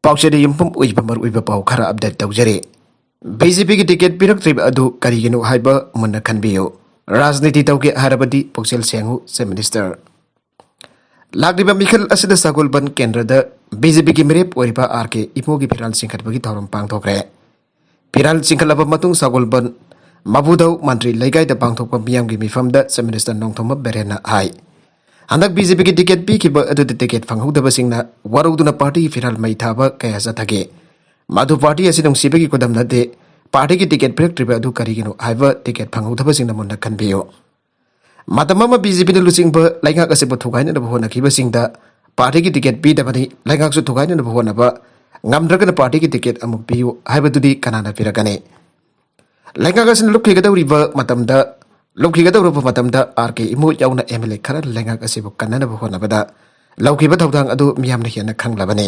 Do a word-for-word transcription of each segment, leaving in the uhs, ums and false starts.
ꯄꯥꯎꯆꯦꯗ ꯌꯨꯝꯐꯝ ꯑꯣꯏꯕ ꯃꯔꯨꯑꯣꯏꯕ ꯄꯥꯎ ꯈꯔ ꯑꯞꯗꯦꯠ ꯇꯧꯖꯔꯤ꯫ ꯕꯤ ꯖꯦ ꯄꯤꯒꯤ ꯇꯤꯀꯦꯠ ꯄꯤꯔꯛꯇ꯭ꯔꯤꯕ ꯑꯗꯨ ꯀꯔꯤꯒꯤꯅꯣ ꯍꯥꯏꯕ ꯃꯨꯟꯅ ꯈꯟꯕꯤꯌꯨ꯫ ꯔꯥꯖꯅꯤꯇꯤ ꯇꯧꯒꯦ ꯍꯥꯏꯔꯕꯗꯤ ꯄꯨꯛꯆꯦꯜ ꯁꯦꯡꯉꯨ, ꯆꯤꯐ ꯃꯤꯅꯤꯁꯇꯔ꯫ ꯂꯥꯛꯂꯤꯕ ꯃꯤꯈꯜ ꯑꯁꯤꯗ ꯁꯒꯣꯜꯕꯟ ꯀꯦꯟꯗ꯭ꯔꯗ ꯕꯤ ꯖꯦ ꯄꯤꯒꯤ ꯃꯤꯔꯦꯞ ꯑꯣꯏꯔꯤꯕ ꯑꯥꯔ ꯀꯦ ꯏꯃꯣꯒꯤ ꯐꯤꯔꯥꯜ ꯆꯤꯡꯈꯠꯄꯒꯤ ꯊꯧꯔꯝ ꯄꯥꯡꯊꯣꯛꯈ꯭ꯔꯦ꯫ ꯐꯤꯔꯥꯜ ꯆꯤꯡꯈꯠꯂꯕ ꯃꯇꯨꯡ ꯁꯒꯣꯜꯕꯟ ꯃꯕꯨꯗꯧ ꯃꯟꯇ꯭ꯔꯤ ꯂꯩꯀꯥꯏꯗ ꯄꯥꯡꯊꯣꯛꯄ ꯃꯤꯌꯥꯝꯒꯤ ꯃꯤꯐꯝꯗ ꯆꯤꯐ ꯃꯤꯅꯤꯁꯇꯔ ꯅꯣꯡꯊꯣꯝꯕꯝ ꯕꯤꯔꯦꯟꯅ ꯍꯥꯏ, ꯍꯟꯗꯛ ꯕꯤ ꯖꯦ ꯄꯤꯒꯤ ꯇꯤꯀꯦꯠ ꯄꯤꯈꯤꯕ ꯑꯗꯨꯗ ꯇꯤꯀꯦꯠ ꯐꯪꯍꯧꯗꯕꯁꯤꯡꯅ ꯋꯥꯔꯧꯗꯨꯅ ꯄꯥꯔꯇꯤꯒꯤ ꯐꯤꯔꯥꯜ ꯃꯩ ꯊꯥꯕ ꯀꯌꯥ ꯆꯠꯊꯈꯤ꯫ ꯃꯗꯨ ꯄꯥꯔꯇꯤ ꯑꯁꯤ ꯅꯨꯡꯁꯤꯕꯒꯤ ꯈꯨꯗꯝ ꯅꯠꯇꯦ꯫ ꯄꯥꯔꯇꯤꯒꯤ ꯇꯤꯀꯦꯠ ꯄꯤꯔꯛꯇ꯭ꯔꯤꯕ ꯑꯗꯨ ꯀꯔꯤꯒꯤꯅꯣ ꯍꯥꯏꯕ ꯇꯤꯀꯦꯠ ꯐꯪꯍꯧꯗꯕꯁꯤꯡꯅ ꯃꯨꯟꯅ ꯈꯟꯕꯤꯌꯨ꯫ ꯃꯇꯝ ꯑꯃ ꯕꯤ ꯖꯦ ꯄꯤꯅ ꯂꯨꯆꯤꯡꯕ ꯂꯩꯉꯥꯛ ꯑꯁꯤꯕꯨ ꯊꯨꯒꯥꯏꯅꯅꯕ ꯍꯣꯠꯅꯈꯤꯕꯁꯤꯡꯗ ꯄꯥꯔꯇꯤꯒꯤ ꯇꯤꯀꯦꯠ ꯄꯤꯗꯕꯅꯤ, ꯂꯩꯉꯥꯛꯁꯨ ꯊꯨꯒꯥꯏꯅꯅꯕ ꯍꯣꯠꯅꯕ, ꯉꯝꯗ꯭ꯔꯒꯅ ꯄꯥꯔꯇꯤꯒꯤ ꯇꯤꯀꯦꯠ ꯑꯃꯨꯛ ꯄꯤꯌꯨ ꯍꯥꯏꯕꯗꯨꯗꯤ ꯀꯅꯥꯅ ꯄꯤꯔꯛꯀꯅꯤ? ꯂꯩꯉꯥꯛ ꯑꯁꯤꯅ ꯂꯨꯞꯈꯤꯒꯗꯧꯔꯤꯕ ꯃꯇꯝꯗ, ꯂꯨꯞꯈꯤꯒꯗꯧꯔꯕ ꯃꯇꯝꯗ ꯑꯥꯔ ꯀꯦ ꯏꯃꯣ ꯌꯥꯎꯅ ꯑꯦꯝ ꯑꯦꯜ ꯑꯦ ꯈꯔꯅ ꯂꯩꯉꯥꯛ ꯑꯁꯤꯕꯨ ꯀꯟꯅꯅꯕ ꯍꯣꯠꯅꯕꯗ ꯂꯧꯈꯤꯕ ꯊꯧꯗꯥꯡ ꯑꯗꯨ ꯃꯤꯌꯥꯝꯅ ꯍꯦꯟꯅ ꯈꯪꯂꯕꯅꯤ꯫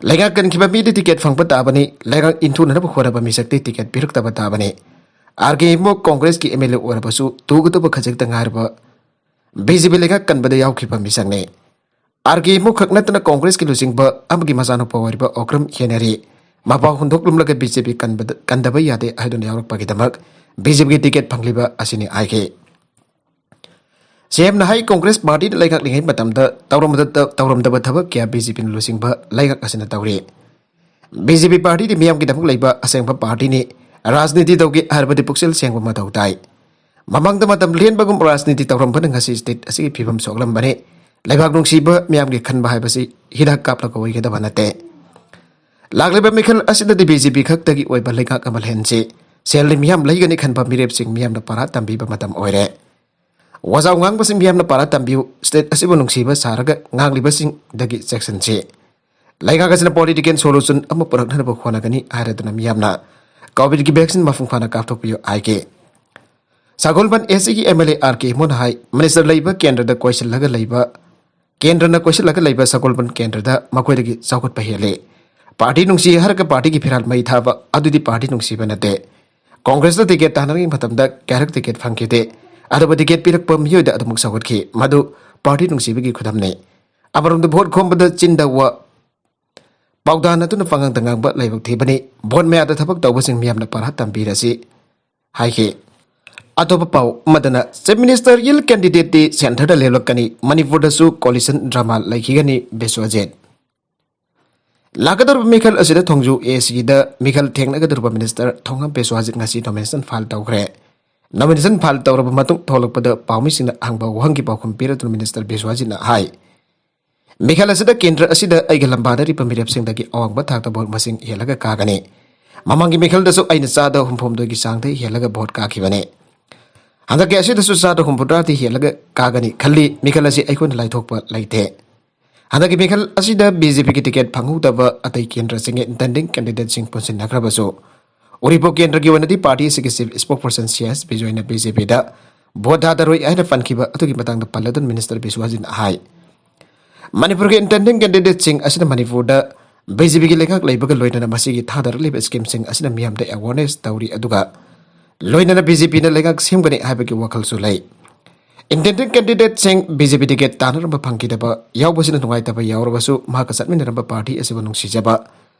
ꯂꯩꯉꯥꯛ ꯀꯟꯈꯤꯕ ꯃꯤꯗꯤ ꯇꯤꯀꯦꯠ ꯐꯪꯕ ꯇꯥꯕꯅꯤ, ꯂꯩꯉꯥꯛ ꯏꯟꯊꯨꯅꯅꯕ ꯍꯣꯠꯅꯕ ꯃꯤꯁꯛꯇꯤ ꯇꯤꯀꯦꯠ ꯄꯤꯔꯛꯇꯕ ꯇꯥꯕꯅꯤ꯫ ꯑꯥꯔ ꯀꯦ ꯏꯃꯣ ꯀꯣꯡꯒ꯭ꯔꯦꯁꯀꯤ ꯑꯦꯝ ꯑꯦꯜ ꯑꯦ ꯑꯣꯏꯔꯕꯁꯨ ꯇꯨꯒꯗꯧꯕ ꯈꯖꯤꯛꯇ ꯉꯥꯏꯔꯕ ꯕꯤ ꯖꯦ ꯄꯤ ꯂꯩꯉꯥꯛ ꯀꯟꯕꯗ ꯌꯥꯎꯈꯤꯕ ꯃꯤꯁꯛꯅꯤ꯫ ꯑꯥꯔ ꯀꯦ ꯏꯃꯣ ꯈꯛ ꯅꯠꯇꯅ ꯀꯣꯡꯒ꯭ꯔꯦꯁꯀꯤ ꯂꯨꯆꯤꯡꯕ ꯑꯃꯒꯤ ꯃꯆꯥꯅꯨꯄꯥ ꯑꯣꯏꯔꯤꯕ ꯑꯣꯀ꯭ꯔꯝ ꯍꯦꯅꯔꯤ ꯃꯄꯥ ꯍꯨꯟꯗꯣꯛꯂꯝꯂꯒ ꯕꯤ ꯖꯦ ꯄꯤ ꯀꯟꯕꯗ, ꯀꯟꯗꯕ ꯌꯥꯗꯦ ꯍꯥꯏꯗꯨꯅ ꯌꯥꯎꯔꯛꯄꯒꯤꯗꯃꯛ ꯕꯤ ꯖꯦ ꯄꯤꯒꯤ ꯇꯤꯀꯦꯠ ꯐꯪꯂꯤꯕ ꯑꯁꯤꯅꯤ ꯍꯥꯏꯈꯤ꯫ ꯁꯤ ꯑꯦꯝꯅ ꯍꯥꯏ, ꯀꯣꯡꯒ꯭ꯔꯦꯁ ꯄꯥꯔꯇꯤꯅ ꯂꯩꯉꯥꯛꯂꯤꯉꯩ ꯃꯇꯝꯗ ꯇꯧꯔꯝꯗ-, ꯇꯧꯔꯝꯗꯕ ꯊꯕꯛ ꯀꯌꯥ ꯕꯤ ꯖꯦ ꯄꯤꯅ ꯂꯨꯆꯤꯡꯕ ꯂꯩꯉꯥꯛ ꯑꯁꯤꯅ ꯇꯧꯔꯤ꯫ ꯕꯤ ꯖꯦ ꯄꯤ ꯄꯥꯔꯇꯤꯗꯤ ꯃꯤꯌꯥꯝꯒꯤꯗꯃꯛ ꯂꯩꯕ ꯑꯁꯦꯡꯕ ꯄꯥꯔꯇꯤꯅꯤ꯫ ꯔꯥꯖꯅꯤꯇꯤ ꯇꯧꯒꯦ ꯍꯥꯏꯔꯕꯗꯤ ꯄꯨꯛꯆꯦꯜ ꯁꯦꯡꯕ ꯃꯊꯧ ꯇꯥꯏ꯫ ꯃꯃꯥꯡꯗ ꯃꯇꯝ ꯂꯦꯟꯕꯒꯨꯝ ꯔꯥꯖꯅꯤꯇꯤ ꯇꯧꯔꯝꯕꯅ ꯉꯁꯤ ꯁ꯭ꯇꯦꯠ ꯑꯁꯤꯒꯤ ꯐꯤꯕꯝ ꯁꯣꯛꯂꯝꯕꯅꯤ꯫ ꯂꯩꯕꯥꯛ ꯅꯨꯡꯁꯤꯕ ꯃꯤꯌꯥꯝꯒꯤ ꯈꯟꯕ ꯍꯥꯏꯕꯁꯤ ꯍꯤꯗꯥꯛ ꯀꯥꯞꯂꯒ ꯑꯣꯏꯒꯗꯕ ꯅꯠꯇꯦ꯫ ꯂꯥꯛꯂꯤꯕ ꯃꯤꯈꯜ ꯑꯁꯤꯗꯗꯤ ꯕꯤ ꯖꯦ ꯄꯤ ꯈꯛꯇꯒꯤ ꯑꯣꯏꯕ ꯂꯩꯉꯥꯛ ꯑꯃ ꯂꯩꯍꯟꯁꯤ꯫ ꯁꯦꯜꯗꯤ ꯃꯤꯌꯥꯝ ꯂꯩꯒꯅꯤ ꯈꯟꯕ ꯃꯤꯔꯦꯞꯁꯤꯡ ꯃꯤꯌꯥꯝꯅ ꯄꯥꯔꯥ ꯇꯝꯕꯤꯕ ꯃꯇꯝ ꯑꯣꯏꯔꯦ꯫ ꯋꯥꯖꯥꯎ ꯉꯥꯡꯕꯁꯤꯡ ꯃꯤꯌꯥꯝꯅ ꯄꯥꯔꯥ ꯇꯝꯕꯤꯌꯨ꯫ ꯁ꯭ꯇꯦꯠ ꯑꯁꯤꯕꯨ ꯅꯨꯡꯁꯤꯕ ꯁꯥꯔꯒ ꯉꯥꯡꯂꯤꯕꯁꯤꯡꯗꯒꯤ ꯆꯦꯛꯁꯤꯟꯁꯤ꯫ ꯂꯩꯉꯥꯛ ꯑꯁꯤꯅ ꯄꯣꯂꯤꯇꯤꯀꯦꯜ ꯁꯣꯂꯨꯁꯟ ꯑꯃ ꯄꯨꯔꯛꯅꯅꯕ ꯍꯣꯠꯅꯒꯅꯤ ꯍꯥꯏꯔꯗꯨꯅ ꯃꯤꯌꯥꯝꯅ ꯀꯣꯚꯤꯗꯀꯤ ꯚꯦꯛꯁꯤꯟ ꯃꯄꯨꯡ ꯐꯥꯅ ꯀꯥꯞꯊꯣꯛꯄꯤꯌꯨ ꯍꯥꯏꯈꯤ꯫ ꯁꯒꯣꯜꯕꯟ ꯑꯦꯁ ꯁꯤꯒꯤ M L A R K ꯏꯃꯣꯅ ꯍꯥꯏ, ꯃꯤꯅꯤꯁꯇꯔ ꯂꯩꯕ ꯀꯦꯟꯗ꯭ꯔꯗ ꯀꯣꯏꯁꯤꯜꯂꯒ ꯂꯩꯕ, ꯀꯦꯟꯗ꯭ꯔꯅ ꯀꯣꯏꯁꯤꯜꯂꯒ ꯂꯩꯕ ꯁꯒꯣꯜꯕꯟ ꯀꯦꯟꯗ꯭ꯔꯗ ꯃꯈꯣꯏꯗꯒꯤ ꯆꯥꯎꯈꯠꯄ ꯍꯦꯜꯂꯤ꯫ ꯄꯥꯔꯇꯤ ꯅꯨꯡꯁꯤ ꯍꯥꯏꯔꯒ ꯄꯥꯔꯇꯤꯒꯤ ꯐꯤꯔꯥꯜ ꯃꯩ ꯊꯥꯕ ꯑꯗꯨꯗꯤ ꯄꯥꯔꯇꯤ ꯅꯨꯡꯁꯤꯕ ꯅꯠꯇꯦ꯫ ꯀꯣꯡꯒ꯭ꯔꯦꯁꯇ ꯇꯤꯀꯦꯠ ꯇꯥꯟꯅꯔꯤꯉꯩ ꯃꯇꯝꯗ ꯀꯌꯥꯔꯛ ꯇꯤꯀꯦꯠ ꯐꯪꯈꯤꯗꯦ, ꯑꯗꯨꯕꯨ ꯇꯤꯀꯦꯠ ꯄꯤꯔꯛꯄ ꯃꯤꯑꯣꯏꯗ ꯑꯗꯨꯃꯛ ꯁꯧꯒꯠꯈꯤ꯫ ꯃꯗꯨ ꯄꯥꯔꯇꯤ ꯅꯨꯡꯁꯤꯕꯒꯤ ꯈꯨꯗꯝꯅꯤ꯫ ꯑꯃꯔꯣꯝꯗ ꯚꯣꯠ ꯈꯣꯝꯕꯗ ꯆꯤꯟꯗ ꯋꯥ, ꯄꯥꯎꯗꯥꯟ ꯑꯗꯨꯅ ꯄꯥꯉꯥꯡꯗ ꯉꯥꯡꯕ ꯂꯥꯏꯕꯛ ꯊꯤꯕꯅꯤ꯫ ꯚꯣꯠ ꯃꯌꯥꯗ ꯊꯕꯛ ꯇꯧꯕꯁꯤꯡ ꯃꯤꯌꯥꯝꯅ ꯄꯥꯔꯥ ꯇꯝꯕꯤꯔꯁꯤ ꯍꯥꯏꯈꯤ꯫ ꯑꯇꯣꯞꯄ ꯄꯥꯎ ꯑꯃꯗꯅ, Chief Ministerial candidate T centre ꯗ ꯂꯦꯞꯂꯛꯀꯅꯤ, ꯃꯅꯤꯄꯨꯔꯗꯁꯨ coalition drama ꯂꯩꯈꯤꯒꯅꯤ, ꯕꯤꯁ꯭ꯋꯖꯤꯠ꯫ ꯂꯥꯛꯀꯗꯧꯔꯤꯕ ꯃꯤꯈꯜ ꯑꯁꯤꯗ ꯊꯣꯡꯖꯨ A C ꯗ ꯃꯤꯈꯜ ꯊꯦꯡꯅꯒꯗꯧꯔꯤꯕ Minister ꯊꯣꯡꯉꯝ ꯕꯤꯁ꯭ꯋꯖꯤꯠ ꯉꯁꯤ nomination file ꯇꯧꯈ꯭ꯔꯦ꯫ Nomination file ꯇꯧꯔꯕ ꯃꯇꯨꯡ ꯊꯣꯛꯂꯛꯄꯗ ꯄꯥꯎꯃꯤꯁꯤꯡꯅ ꯍꯪꯕ ꯋꯥꯍꯪꯒꯤ ꯄꯥꯎꯈꯨꯝ ꯄꯤꯔꯗꯨꯅ Minister ꯕꯤꯁ꯭ꯋꯖꯤꯠꯅ ꯍꯥꯏ, ꯃꯤꯈꯜ ꯑꯁꯤꯗ ꯀꯦꯟꯗ꯭ꯔ ꯑꯁꯤꯗ ꯑꯩꯒ ꯂꯝꯕꯥꯅꯔꯤꯕ ꯃꯤꯔꯦꯞꯁꯤꯡꯗꯒꯤ ꯑꯋꯥꯡꯕ ꯊꯥꯛꯇ vote ꯃꯁꯤꯡ ꯍꯦꯜꯂꯒ ꯀꯥꯒꯅꯤ꯫ ꯃꯃꯥꯡꯒꯤ ꯃꯤꯈꯜꯗꯁꯨ ꯑꯩꯅ ꯆꯥꯗ ꯍꯨꯝꯐꯨꯍꯨꯝꯗꯣꯏꯒꯤ ꯆꯥꯡꯗ ꯍꯦꯜꯂꯒ vote ꯀꯥꯈꯤꯕꯅꯤ꯫ ꯍꯟꯗꯛꯀꯤ ꯑꯁꯤꯗꯁꯨ ꯆꯥꯗ ꯍꯨꯝꯐꯨꯇꯔꯥꯗꯤ ꯍꯦꯜꯂꯒ ꯀꯥꯒꯅꯤ ꯈꯜꯂꯤ꯫ ꯃꯤꯈꯜ ꯑꯁꯤ ꯑꯩꯈꯣꯏꯅ ꯂꯥꯏꯊꯣꯛꯄ ꯂꯩꯇꯦ꯫ ꯍꯟꯗꯛꯀꯤ ꯃꯤꯈꯜ ꯑꯁꯤꯗ B J P ꯒꯤ ticket ꯐꯪꯍꯧꯗꯕ ꯑꯇꯩ ꯀꯦꯟꯗ꯭ꯔꯁꯤꯡꯒꯤ intending candidate ꯁꯤꯡ ꯄꯨꯟꯁꯤꯟꯅꯈ꯭ꯔꯕꯁꯨ, ꯎꯔꯤꯄꯣꯛ ꯀꯦꯟꯗ꯭ꯔꯒꯤ ꯑꯣꯏꯅꯗꯤ party ꯑꯁꯤꯒꯤ chief spokesperson C S ꯕꯤꯖꯣꯏꯅ B J P ꯗ vote ꯊꯥꯗꯔꯣꯏ ꯍꯥꯏꯅ ꯄꯟꯈꯤꯕ ꯑꯗꯨꯒꯤ ꯃꯇꯥꯡꯗ ꯄꯜꯂꯗꯨꯅ Minister ꯕꯤꯁ꯭ꯋꯖꯤꯠꯅ ꯍꯥꯏ, ꯃꯅꯤꯄꯨꯔꯒꯤ intending candidate ꯁꯤꯡ ꯑꯁꯤꯅ ꯃꯅꯤꯄꯨꯔꯗ B J P ꯒꯤ ꯂꯩꯉꯥꯛ ꯂꯩꯕꯒ ꯂꯣꯏꯅꯅ ꯃꯁꯤꯒꯤ ꯊꯥꯗꯔꯛꯂꯤꯕ scheme ꯁꯤꯡ ꯑꯁꯤꯅ ꯃꯤꯌꯥꯝꯗ awareness ꯇꯧꯔꯤ, ꯑꯗꯨꯒ ꯂꯣꯏꯅꯅ B J P ꯅ ꯂꯩꯉꯥꯛ ꯁꯦꯝꯒꯅꯤ ꯍꯥꯏꯕꯒꯤ ꯋꯥꯈꯜꯁꯨ ꯂꯩ꯫ Intending candidate ꯁꯤꯡ B J P ticket ꯇꯥꯟꯅꯔꯝꯕ ꯐꯪꯈꯤꯗꯕ ꯌꯥꯎꯕꯁꯤꯅ ꯅꯨꯡꯉꯥꯏꯇꯕ ꯌꯥꯎꯔꯕꯁꯨ, ꯃꯍꯥꯛꯀ ꯆꯠꯃꯤꯟꯅꯔꯝꯕ party ꯑꯁꯤꯕꯨ ꯅꯨꯡꯁꯤꯖꯕ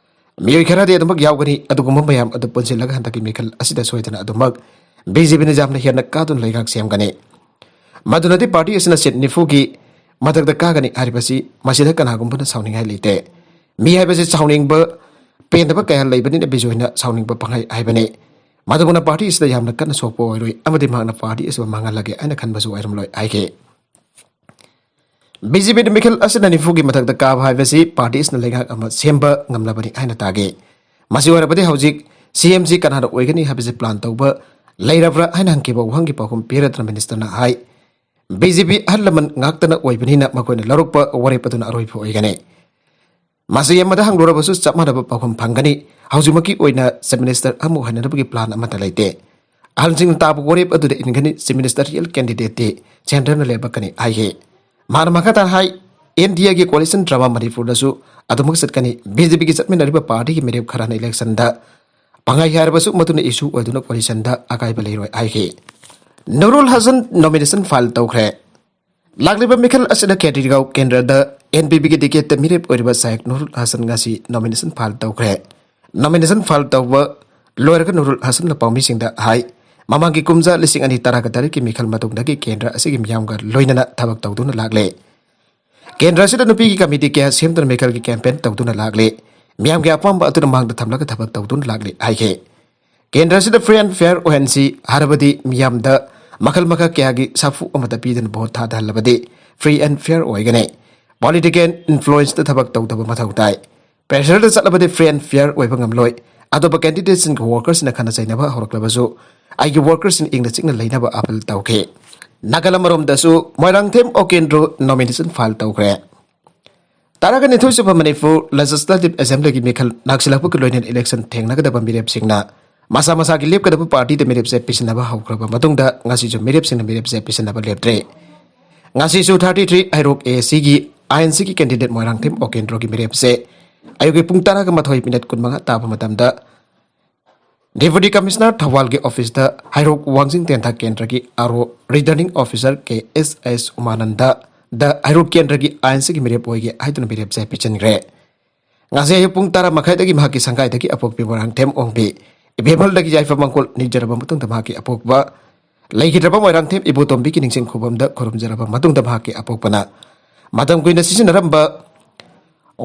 ꯃꯤꯑꯣꯏ ꯈꯔꯗꯤ ꯑꯗꯨꯃꯛ ꯌꯥꯎꯒꯅꯤ꯫ ꯑꯗꯨꯒꯨꯝꯕ ꯃꯌꯥꯝ ꯑꯗꯨ ꯄꯨꯟꯁꯤꯜꯂꯒ ꯍꯟꯗꯛꯀꯤ ꯃꯤꯈꯜ ꯑꯁꯤꯗ ꯁꯣꯏꯗꯅ ꯑꯗꯨꯃꯛ B J P ꯅ ꯌꯥꯝꯅ ꯍꯦꯟꯅ ꯀꯥꯗꯨꯅ ꯂꯩꯉꯥꯛ ꯁꯦꯝꯒꯅꯤ꯫ ꯃꯗꯨꯅꯗꯤ party ꯑꯁꯤꯅ seat ꯅꯤꯐꯨꯒꯤ ꯃꯊꯛꯇ ꯀꯥꯒꯅꯤ ꯍꯥꯏꯔꯤꯕꯁꯤ ꯃꯁꯤꯗ ꯀꯅꯥꯒꯨꯝꯕꯅ ꯁꯥꯎꯅꯤꯡꯉꯥꯏ ꯂꯩꯇꯦ꯫ ꯃꯤ ꯍꯥꯏꯕꯁꯤ ꯁꯥꯎꯅꯤꯡꯕ, ꯄꯦꯟꯗꯕ ꯀꯌꯥ ꯂꯩꯕꯅꯤꯅ ꯕꯤꯖꯣꯏꯅ ꯁꯥꯎꯅꯤꯡꯕ ꯄꯪꯍꯥꯏ ꯍꯥꯏꯕꯅꯤ꯫ ꯃꯗꯨꯒꯨꯝꯅ party ꯑꯁꯤꯗ ꯌꯥꯝꯅ ꯀꯟꯅ ꯁꯣꯛꯄ ꯑꯣꯏꯔꯣꯏ ꯑꯃꯗꯤ ꯃꯍꯥꯛꯅ party ꯑꯁꯤꯕꯨ ꯃꯥꯡꯍꯜꯂꯒꯦ ꯍꯥꯏꯅ ꯈꯟꯕꯁꯨ ꯑꯣꯏꯔꯝꯂꯣꯏ ꯍꯥꯏꯈꯤ꯫ B J P ꯅ ꯃꯤꯈꯜ ꯑꯁꯤꯅ ꯅꯤꯐꯨꯒꯤ ꯃꯊꯛꯇ ꯀꯥꯕ ꯍꯥꯏꯕꯁꯤ party ꯑꯁꯤꯅ ꯂꯩꯉꯥꯛ ꯑꯃ ꯁꯦꯝꯕ ꯉꯝꯂꯕꯅꯤ ꯍꯥꯏꯅ ꯇꯥꯒꯦ꯫ ꯃꯁꯤ ꯑꯣꯏꯔꯕꯗꯤ ꯍꯧꯖꯤꯛ C M ꯁꯤ ꯀꯅꯥꯅ ꯑꯣꯏꯒꯅꯤ ꯍꯥꯏꯕꯁꯤ plan ꯇꯧꯕ ꯂꯩꯔꯕ꯭ꯔꯥ ꯍꯥꯏꯅ ꯍꯪꯈꯤꯕ ꯋꯥꯍꯪꯒꯤ ꯄꯥꯎꯈꯨꯝ ꯄꯤꯔꯗꯨꯅ Minister ꯅ ꯍꯥꯏ, B J P ꯑꯍꯜ ꯂꯃꯟ ꯉꯥꯛꯇꯅ ꯑꯣꯏꯕꯅꯤꯅ ꯃꯈꯣꯏꯅ ꯂꯧꯔꯛꯄ ꯋꯥꯔꯦꯞ ꯑꯗꯨꯅ ꯑꯔꯣꯏꯕ ꯑꯣꯏꯒꯅꯤ꯫ ꯃꯁꯤ ꯑꯃꯗ ꯍꯪꯂꯨꯔꯕꯁꯨ ꯆꯞ ꯃꯥꯟꯅꯕ ꯄꯥꯎꯈꯨꯝ ꯐꯪꯒꯅꯤ꯫ ꯍꯧꯖꯤꯛꯃꯛꯀꯤ ꯑꯣꯏꯅ Chief Minister ꯑꯃ ꯑꯣꯏꯍꯟꯅꯕꯒꯤ plan ꯑꯃꯠꯇ ꯂꯩꯇꯦ꯫ ꯑꯍꯜꯁꯤꯡꯅ ꯇꯥꯕ ꯋꯥꯔꯦꯞ ꯑꯗꯨꯗ ꯏꯟꯒꯅꯤ꯫ Chief Ministerial candidate T centre ꯅ ꯂꯦꯞꯄꯛꯀꯅꯤ ꯍꯥꯏꯈꯤ꯫ ꯃꯥꯅ ꯃꯈꯥ ꯇꯥꯅ ꯍꯥꯏ, N D A ꯒꯤ coalition drama ꯃꯅꯤꯄꯨꯔꯗꯁꯨ ꯑꯗꯨꯃꯛ ꯆꯠꯀꯅꯤ꯫ B J P ꯒꯤ ꯆꯠꯃꯤꯟꯅꯔꯤꯕ party ꯒꯤ ꯃꯤꯔꯦꯞ ꯈꯔꯅ election ꯗ ꯄꯪꯍꯥꯏ ꯍꯥꯏꯔꯕꯁꯨ ꯃꯗꯨꯅ issue ꯑꯣꯏꯗꯨꯅ coalition ꯗ ꯑꯀꯥꯏꯕ ꯂꯩꯔꯣꯏ ꯍꯥꯏꯈꯤ꯫ ꯅꯨꯔꯨꯜ ꯍꯁꯟ nomination file ꯇꯧꯈ꯭ꯔꯦ꯫ ꯂꯥꯛꯂꯤꯕ ꯃꯤꯈꯜ ꯑꯁꯤꯗ ꯈꯦꯇ꯭ꯔꯤꯒꯥꯎ ꯀꯦꯟꯗ꯭ꯔꯗ ꯑꯦꯟ ꯄꯤ ꯄꯤꯒꯤ ꯇꯤꯀꯦꯠꯇ ꯃꯤꯔꯦꯞ ꯑꯣꯏꯔꯤꯕ ꯁꯥꯌꯦꯛ ꯅꯨꯔꯨꯜ ꯍꯁꯟ ꯉꯁꯤ ꯅꯣꯃꯤꯅꯦꯁꯟ ꯐꯥꯏꯜ ꯇꯧꯈ꯭ꯔꯦ꯫ ꯅꯣꯃꯤꯅꯦꯁꯟ ꯐꯥꯏꯜ ꯇꯧꯕ ꯂꯣꯏꯔꯒ ꯅꯨꯔꯨꯜ ꯍꯁꯟꯅ ꯄꯥꯎꯃꯤꯁꯤꯡꯗ ꯍꯥꯏ, ꯃꯃꯥꯡꯒꯤ ꯀꯨꯝꯖꯥ ꯂꯤꯁꯤꯡ ꯑꯅꯤ ꯇꯔꯥꯒ ꯇꯔꯦꯠꯀꯤ ꯃꯤꯈꯜ ꯃꯇꯨꯡꯗꯒꯤ ꯀꯦꯟꯗ꯭ꯔ ꯑꯁꯤꯒꯤ ꯃꯤꯌꯥꯝꯒ ꯂꯣꯏꯅꯅ ꯊꯕꯛ ꯇꯧꯗꯨꯅ ꯂꯥꯛꯂꯦ꯫ ꯀꯦꯟꯗ꯭ꯔ ꯑꯁꯤꯗ ꯅꯨꯄꯤꯒꯤ ꯀꯃꯤꯇꯤ ꯀꯌꯥ ꯁꯦꯝꯗꯨꯅ ꯃꯤꯈꯜꯒꯤ ꯀꯦꯝꯄꯦꯟ ꯇꯧꯗꯨꯅ ꯂꯥꯛꯂꯦ꯫ ꯃꯤꯌꯥꯝꯒꯤ ꯑꯄꯥꯝꯕ ꯑꯗꯨꯅ ꯃꯥꯡꯗ ꯊꯝꯂꯒ ꯊꯕꯛ ꯇꯧꯗꯨꯅ ꯂꯥꯛꯂꯦ ꯍꯥꯏꯈꯤ꯫ ꯀꯦꯟꯗ꯭ꯔ ꯑꯁꯤꯗ free and fair ꯑꯣꯏꯍꯟꯁꯤ ꯍꯥꯏꯔꯕꯗꯤ ꯃꯤꯌꯥꯝꯗ ꯃꯈꯜ ꯃꯈꯜ ꯀꯌꯥꯒꯤ ꯁꯥꯐꯨ ꯑꯃꯠꯇ ꯄꯤꯗꯨꯅ ꯚꯣꯠ ꯊꯥꯗꯍꯜꯂꯕꯗꯤ free and fair ꯑꯣꯏꯒꯅꯤ꯫ Political influenceꯇ ꯊꯕꯛ ꯇꯧꯗꯕ ꯃꯊꯧ ꯇꯥꯏ꯫ Pressureꯗ ꯆꯠꯂꯕꯗꯤ free and fair ꯑꯣꯏꯕ ꯉꯝꯂꯣꯏ꯫ ꯑꯇꯣꯞꯄ candidateꯁꯤꯡꯒ workerꯁꯤꯡꯅ ꯈꯟꯅ ꯆꯩꯅꯕ ꯍꯧꯔꯛꯂꯕꯁꯨ ꯑꯩꯒꯤ workerꯁꯤꯡ ꯏꯪꯅ ꯆꯤꯛꯅ ꯂꯩꯅꯕ appeal ꯇꯧꯈꯤ꯫ ꯅꯥꯀꯜ ꯑꯃꯔꯣꯝꯗꯁꯨ ꯃꯣꯏꯔꯥꯡꯊꯦꯝ ꯑꯣꯀꯦꯟꯗ꯭ꯔꯣ nomination file ꯇꯧꯈ꯭ꯔꯦ꯫ ꯇꯔꯥꯒ ꯅꯤꯊꯣꯏ ꯁꯨꯕ ꯃꯅꯤꯄꯨꯔ Legislative Assemblyꯒꯤ ꯃꯤꯈꯜ ꯅꯛꯁꯤꯜꯂꯛꯄꯒ ꯂꯣꯏꯅꯅ election ꯊꯦꯡꯅꯒꯗꯕ ꯃꯤꯔꯦꯞꯁꯤꯡꯅ ꯃꯁꯥ ꯃꯁꯥꯒꯤ ꯂꯦꯞꯀꯗꯕ partyꯗ ꯃꯤꯔꯦꯞꯁꯦ ꯄꯤꯁꯤꯟꯅꯕ ꯍꯧꯈ꯭ꯔꯕ ꯃꯇꯨꯡꯗ ꯉꯁꯤꯁꯨ ꯃꯤꯔꯦꯞꯁꯤꯡꯅ ꯃꯤꯔꯦꯞꯁꯦ ꯄꯤꯁꯤꯟꯅꯕ ꯂꯦꯞꯇ꯭ꯔꯤ꯫ ꯉꯁꯤꯁꯨ thirty three ꯍꯩꯔꯣꯛ ASCꯒꯤ INCꯒꯤ candidate ꯃꯣꯏꯔꯥꯡꯊꯦꯝ ꯑꯣꯀꯦꯟꯗ꯭ꯔꯣꯒꯤ ꯃꯤꯔꯦꯞꯁꯦ ꯑꯌꯨꯛꯀꯤ ꯄꯨꯡ ꯇꯔꯥꯒ ꯃꯥꯊꯣꯏ ꯃꯤꯅꯠ ꯀꯨꯟꯃꯉꯥ ꯇꯥꯕ ꯃꯇꯝꯗ Deputy Commissioner ꯊꯧꯕꯥꯜꯒꯤ officeꯇ ꯍꯩꯔꯣꯛ ꯋꯥꯡꯖꯤꯡ ꯇꯦꯟꯊꯥ ꯀꯦꯟꯗ꯭ꯔꯒꯤ RO Returning Officer ꯀꯦ ꯑꯦꯁ ꯑꯦꯁ ꯎꯃꯥꯅꯟꯗꯗ ꯍꯩꯔꯣꯛ ꯀꯦꯟꯗ꯭ꯔꯒꯤ INCꯒꯤ ꯃꯤꯔꯦꯞ ꯑꯣꯏꯒꯦ ꯍꯥꯏꯗꯨꯅ ꯃꯤꯔꯦꯞꯁꯦ ꯄꯤꯁꯤꯟꯈ꯭ꯔꯦ꯫ ꯉꯁꯤ ꯑꯌꯨꯛ ꯄꯨꯡ ꯇꯔꯥ ꯃꯈꯥꯏꯗꯒꯤ ꯃꯍꯥꯛꯀꯤ ꯁꯪꯒꯥꯏꯗꯒꯤ ꯑꯄꯣꯛꯄꯤ ꯃꯣꯏꯔꯥꯡꯊꯦꯝ ꯑꯣꯡꯕꯤ ꯏꯕꯦꯝꯍꯜꯗꯒꯤ ꯌꯥꯏꯐ ꯃꯪꯒꯣꯜ ꯅꯤꯖꯔꯕ ꯃꯇꯨꯡꯗ ꯃꯍꯥꯛꯀꯤ ꯑꯄꯣꯛꯄ ꯂꯩꯈꯤꯗ꯭ꯔꯕ ꯃꯣꯏꯔꯥꯡꯊꯦꯝ ꯏꯕꯣꯇꯣꯝꯕꯤꯒꯤ ꯅꯤꯡꯁꯤꯡ ꯈꯨꯕꯝꯗ ꯈꯨꯔꯨꯝꯖꯔꯕ ꯃꯇꯨꯡꯗ ꯃꯍꯥꯛꯀꯤ ꯑꯄꯣꯛꯄꯅ ꯃꯇꯝ ꯀꯨꯏꯅ ꯁꯤꯖꯤꯟꯅꯔꯝꯕ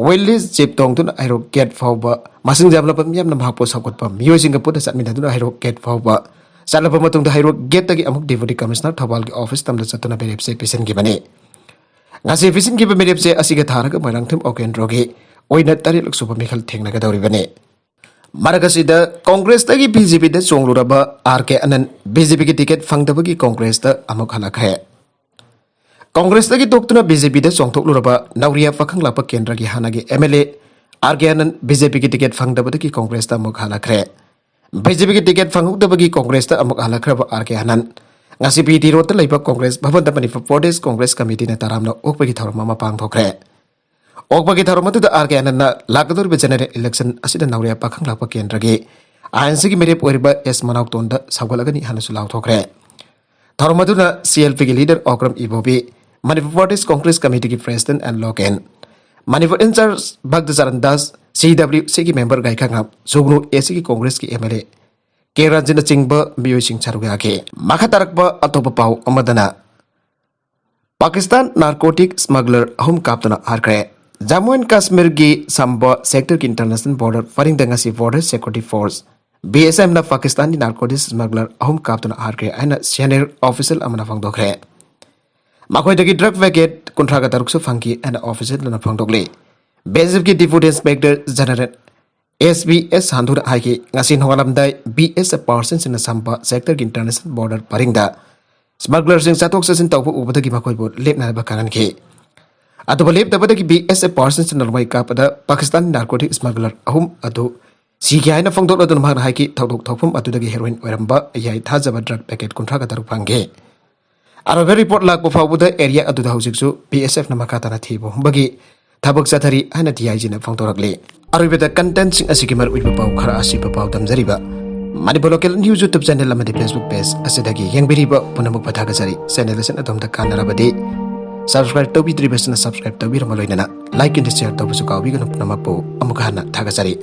wheelchair jeep ꯇꯣꯡꯗꯨꯅ ꯍꯩꯔꯣꯛ gate ꯐꯥꯎꯕ ꯃꯁꯤꯡ ꯌꯥꯝꯂꯕ ꯃꯤꯌꯥꯝꯅ ꯃꯍꯥꯛꯄꯨ ꯁꯧꯒꯠꯄ ꯃꯤꯑꯣꯏꯁꯤꯡꯒ ꯄꯨꯟꯅ ꯆꯠꯃꯤꯟꯅꯗꯨꯅ ꯍꯩꯔꯣꯛ gate ꯐꯥꯎꯕ ꯆꯠꯂꯕ ꯃꯇꯨꯡꯗ ꯍꯩꯔꯣꯛ gateꯇꯒꯤ ꯑꯃꯨꯛ Deputy Commissioner ꯊꯧꯕꯥꯜꯒꯤ office ꯇꯝꯗ ꯆꯠꯇꯨꯅ ꯃꯤꯔꯦꯞꯁꯦ ꯄꯤꯁꯤꯟꯈꯤꯕꯅꯤ꯫ ꯉꯁꯤ ꯄꯤꯁꯤꯟꯈꯤꯕ ꯃꯤꯔꯦꯞꯁꯦ ꯑꯁꯤꯒ ꯊꯥꯔꯒ ꯃꯣꯏꯔꯥꯡꯊꯦꯝ ꯑꯣꯀꯦꯟꯗ꯭ꯔꯣꯒꯤ ꯑꯣꯏꯅ ꯇꯔꯦꯠꯂꯛ ꯁꯨꯕ ꯃꯤꯈꯜ ꯊꯦꯡꯅꯒꯗꯧꯔꯤꯕꯅꯤ꯫ ꯃꯔꯛ ꯑꯁꯤꯗ ꯀꯣꯡꯒ꯭ꯔꯦꯁꯇꯒꯤ BJPꯗ ꯆꯣꯡꯂꯨꯔꯕ ꯑꯥꯔ ꯀꯦ ꯑꯅꯟ BJPꯒꯤ ꯇꯤꯀꯦꯠ ꯐꯪꯗꯕꯒꯤ ꯀꯣꯡꯒ꯭ꯔꯦꯁꯇ ꯑꯃꯨꯛ ꯍꯜꯂꯛꯈ꯭ꯔꯦ꯫ ꯀꯣꯡꯒ꯭ꯔꯦꯁꯇꯒꯤ ꯇꯣꯛꯇꯨꯅ BJPꯗ ꯆꯣꯡꯊꯣꯛꯂꯨꯔꯕ ꯅꯧꯔꯤꯌꯥ ꯄꯥꯈꯪꯂꯥꯛꯄ ꯀꯦꯟꯗ꯭ꯔꯒꯤ ꯍꯥꯟꯅꯒꯤ MLA ꯑꯥꯔ ꯀꯦ ꯑꯅꯟ BJPꯒꯤ ꯇꯤꯀꯦꯠ ꯐꯪꯗꯕꯗꯒꯤ ꯀꯣꯡꯒ꯭ꯔꯦꯁꯇ ꯑꯃꯨꯛ ꯍꯜꯂꯛꯈ꯭ꯔꯦ꯫ BJPꯒꯤ ꯇꯤꯀꯦꯠ ꯐꯪꯍꯧꯗꯕꯒꯤ ꯀꯣꯡꯒ꯭ꯔꯦꯁꯇ ꯑꯃꯨꯛ ꯍꯜꯂꯛꯈ꯭ꯔꯕ ꯑꯥꯔ ꯀꯦ ꯑꯅꯟ ꯉꯁꯤ BT Roadꯇ ꯂꯩꯕ ꯀꯣꯡꯒ꯭ꯔꯦꯁ ꯚꯕꯟꯗ ꯃꯅꯤꯄꯨꯔ ꯄ꯭ꯔꯗꯦꯁ ꯀꯣꯡꯒ꯭ꯔꯦꯁ ꯀꯃꯤꯇꯤꯅ ꯇꯔꯥꯝꯅ ꯑꯣꯛꯄꯒꯤ ꯊꯧꯔꯝ ꯑꯃ ꯄꯥꯡꯊꯣꯛꯈ꯭ꯔꯦ꯫ ꯑꯣꯛꯄꯒꯤ ꯊꯧꯔꯝ ꯑꯗꯨꯗ ꯑꯥꯔ ꯀꯦ ꯑꯅꯟꯅ ꯂꯥꯛꯀꯗꯧꯔꯤꯕ general election ꯑꯁꯤꯗ ꯅꯧꯔꯤꯌꯥ ꯄꯥꯈꯪꯂꯥꯛꯄ ꯀꯦꯟꯗ꯭ꯔꯒꯤ INCꯒꯤ ꯃꯤꯔꯦꯞ ꯑꯣꯏꯔꯤꯕ ꯑꯦꯁ ꯃꯅꯥꯎꯇꯣꯟꯗ ꯁꯧꯒꯠꯂꯒꯅꯤ ꯍꯥꯏꯅꯁꯨ ꯂꯥꯎꯊꯣꯛꯈ꯭ꯔꯦ꯫ ꯊꯧꯔꯝ ꯑꯗꯨꯅ CLPꯒꯤ leader ꯑꯣꯀ꯭ꯔꯝ ꯏꯕꯣꯕꯤ, ꯃꯅꯤꯄꯨꯔ ꯄ꯭ꯔꯗꯦꯁ ꯀꯣꯡꯒ꯭ꯔꯦꯁ ꯀꯃꯤꯇꯤꯒꯤ president N Loken, Manipur in charge Bhakta Charan Das, C W ꯁꯤꯒꯤ ꯃꯦꯝꯕꯔ ꯒꯥꯏꯈꯥꯉꯥꯝ, ꯁꯨꯒꯅꯨ ꯑꯦ ꯁꯤꯒꯤ ꯀꯣꯡꯒ꯭ꯔꯦꯁꯀꯤ ꯑꯦꯝ ꯑꯦꯜ ꯑꯦ ꯀꯦ ꯔꯟꯖꯟꯅꯆꯤꯡꯕ ꯃꯤꯑꯣꯏꯁꯤꯡ ꯁꯔꯨꯛ ꯌꯥꯈꯤ꯫ ꯃꯈꯥ ꯇꯥꯔꯛꯄ ꯑꯇꯣꯞꯄ ꯄꯥꯎ ꯑꯃꯗꯅ, ꯄꯥꯀꯤꯁꯇꯥꯟ ꯅꯥꯔꯀꯣꯇꯤꯛ ꯁ꯭ꯃꯒꯂꯔ ꯑꯍꯨꯝ ꯀꯥꯞꯇꯨꯅ ꯍꯥꯠꯈ꯭ꯔꯦ꯫ ꯖꯝꯃꯨ ꯑꯦꯟ ꯀꯥꯁꯃꯤꯔꯒꯤ ꯁꯝꯕ ꯁꯦꯛꯇꯔꯒꯤ ꯏꯟꯇꯔꯅꯦꯁꯅꯦꯜ ꯕꯣꯔꯗꯔ ꯄꯔꯤꯡꯗ ꯉꯁꯤ ꯕꯣꯔꯗꯔ ꯁꯦꯀ꯭ꯌꯨꯔꯤꯇꯤ ꯐꯣꯔꯁ, ꯕꯤ ꯑꯦꯁ ꯑꯦꯐꯅ ꯄꯥꯀꯤꯁꯇꯥꯟꯒꯤ ꯅꯥꯔꯀꯣꯇꯤꯛ ꯁ꯭ꯃꯒꯂꯔ ꯑꯍꯨꯝ ꯀꯥꯞꯇꯨꯅ ꯍꯥꯠꯈ꯭ꯔꯦ ꯍꯥꯏꯅ ꯁꯦꯅꯤꯌꯔ ꯑꯣꯐꯤꯁꯤꯌꯦꯜ ꯑꯃꯅ ꯐꯣꯡꯗꯣꯛꯈ꯭ꯔꯦ꯫ ꯃꯈꯣꯏꯗꯒꯤ ꯗ꯭ꯔꯒ ꯄꯦꯀꯦꯠ ꯀꯨꯟꯊ꯭ꯔꯥꯒ ꯇꯔꯨꯛꯁꯨ ꯐꯪꯈꯤ ꯍꯥꯏꯅ ꯑꯣꯐꯤꯁꯤꯌꯦꯜ ꯑꯃꯅ ꯐꯣꯡꯗꯣꯛꯂꯤ꯫ ꯕꯤ ꯑꯦꯁ ꯑꯦꯐꯀꯤ ꯗꯤꯄ꯭ꯌꯨꯇꯤ ꯏꯟꯁꯄꯦꯛꯇꯔ ꯖꯦꯅꯔꯦꯜ ꯑꯦꯁ ꯕꯤ ꯑꯦꯁ ꯁꯥꯟꯗꯨꯅ ꯍꯥꯏꯈꯤ, ꯉꯁꯤ ꯅꯣꯡꯉꯥꯜꯂꯝꯗꯥꯏ ꯕꯤ ꯑꯦꯁ ꯑꯦꯐ ꯄꯥꯔꯁꯟꯁꯤꯡꯅ ꯁꯝꯕ ꯁꯦꯛꯇꯔꯒꯤ ꯏꯟꯇꯔꯅꯦꯁꯅꯦꯜ ꯕꯣꯔꯗꯔ ꯄꯔꯤꯡꯗ ꯁ꯭ꯃꯒꯂꯔꯁꯤꯡ ꯆꯠꯊꯣꯛ ꯆꯠꯁꯤꯟ ꯇꯧꯕ ꯎꯕꯗꯒꯤ ꯃꯈꯣꯏꯕꯨ ꯂꯦꯞꯅꯅꯕ ꯈꯪꯍꯟꯈꯤ꯫ ꯑꯗꯨꯕꯨ ꯂꯦꯞꯇꯕꯗꯒꯤ ꯕꯤ ꯑꯦꯁ ꯑꯦꯐ ꯄꯥꯔꯁꯟꯁꯤꯡꯅ ꯅꯣꯡꯃꯩ ꯀꯥꯞꯄꯗ ꯄꯥꯀꯤꯁꯇꯥꯟ ꯅꯥꯔꯀꯣꯇꯤꯛ ꯁ꯭ꯃꯒꯂꯔ ꯑꯍꯨꯝ ꯑꯗꯨ ꯁꯤꯈꯤ ꯍꯥꯏꯅ ꯐꯣꯡꯗꯣꯛꯂꯗꯨꯅ ꯃꯍꯥꯛꯅ ꯍꯥꯏꯈꯤ, ꯊꯧꯗꯣꯛ ꯊꯣꯛꯐꯝ ꯑꯗꯨꯗꯒꯤ ꯍꯦꯔꯣꯏꯟ ꯑꯣꯏꯔꯝꯕ ꯌꯥꯏ ꯊꯥꯖꯕ ꯗ꯭ꯔꯒ ꯄꯦꯀꯦꯠ ꯀꯨꯟꯊ꯭ꯔꯥꯒ ꯇꯔꯨꯛ ꯐꯪꯈꯤ꯫ ꯑꯔꯣꯏꯕ ꯔꯤꯄꯣꯔꯠ ꯂꯥꯛꯄ ꯐꯥꯎꯕꯗ ꯑꯦꯔꯤꯌꯥ ꯑꯗꯨꯗ ꯍꯧꯖꯤꯛꯁꯨ ꯕꯤ ꯑꯦꯁ ꯑꯦꯐꯅ ꯃꯈꯥ ꯇꯥꯅ ꯊꯤꯕ ꯍꯨꯝꯕꯒꯤ ꯊꯕꯛ ꯆꯠꯊꯔꯤ ꯍꯥꯏꯅ ꯗꯤ ꯑꯥꯏ ꯖꯤꯅ ꯐꯣꯡꯗꯣꯔꯛꯂꯤ꯫ ꯑꯔꯣꯏꯕꯗ ꯀꯟꯇꯦꯟꯠꯁꯤꯡ ꯑꯁꯤꯒꯤ ꯃꯔꯨꯑꯣꯏꯕ ꯄꯥꯎ ꯈꯔ ꯑꯁꯤꯕ ꯄꯥꯎ ꯇꯝꯖꯔꯤꯕ Manipur local news YouTube channel ꯑꯃꯗꯤ ꯐꯦꯁꯕꯨꯛ ꯄꯦꯖ ꯑꯁꯤꯗꯒꯤ ꯌꯦꯡꯕꯤꯔꯤꯕ ꯄꯨꯝꯅꯃꯛꯄꯨ ꯊꯥꯒꯠꯆꯔꯤ꯫ ꯆꯦꯅꯦꯜ ꯑꯁꯤꯅ ꯑꯗꯣꯝꯗ ꯀꯥꯟꯅꯔꯕꯗꯤ ꯁꯕꯁꯀ꯭ꯔꯥꯏꯕ ꯇꯧꯕꯤꯗ꯭ꯔꯤꯕꯁꯤꯅ ꯁꯕꯁꯀ꯭ꯔꯥꯏꯕ ꯇꯧꯕꯤꯔꯝꯕ ꯂꯣꯏꯅꯅ ꯂꯥꯏꯛ ꯑꯦꯟ ꯁꯤꯌꯔ ꯇꯧꯕꯁꯨ ꯀꯥꯎꯕꯤꯒꯅꯨ꯫ ꯄꯨꯝꯅꯃꯛꯄꯨ ꯑꯃꯨꯛ ꯍꯟꯅ ꯊꯥꯒꯠꯆꯔꯤ꯫